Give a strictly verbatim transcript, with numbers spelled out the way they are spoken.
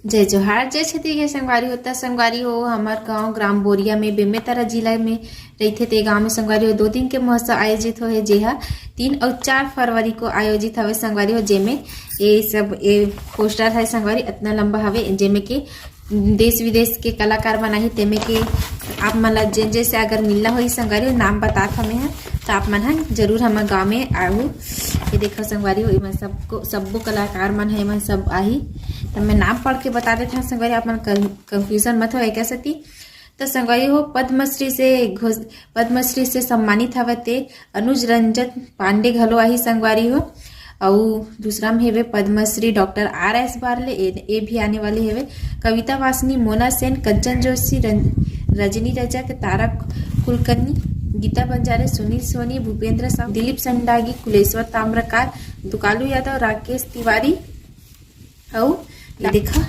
जय जोहार, जय छत्तीसगढ़ संगवारी हो। त संगवारी हो, हमर गांव ग्राम बोरिया में बेमेतरा जिला में रहिथे। ते गांव में संगवारी हो दो दिन के महोत्सव आयोजित होहे, जेहा तीन अउ चार फरवरी को आयोजित हवे संगवारी हो। जेमे ये सब ये पोस्टर है संगवारी, इतना लंबा हवे, जेमे के देश विदेश के कलाकार मन आही, तेमे के आप मन ला जेन जैसे अगर मिलना होही संगवारी हो, नाम बतात हमें है, तो आप मन ह जरूर हमर गांव में आहू। ये देखो संगवारी हो, एमन सबको सब्बो कलाकार मन है, एमन सब आही। तो मैं नाम पढ़ के बता देत हूँ संगवारी, आप मन कंफ्यूजन मत हो एक सेती। तो संगवारी हो, पद्मश्री से घोष पद्मश्री से सम्मानित हवते अनुज रंजन पांडे घलो आही संगवारी हो। अउ दूसरा में हेवे Padmashri doctor R S Barle, ए, ए भी आने वाले हेवे। कविता वासनी, मोना सेन, कंचन जोशी, रं-, रजनी रजक, तारा कुलकर्णी, गीता बंजारे, सुनील सोनी, भूपेंद्र साहू, दिलीप संडागी, कुलेश्वर ताम्रकार, दुकालू यादव, राकेश तिवारी। अउ ये देखा,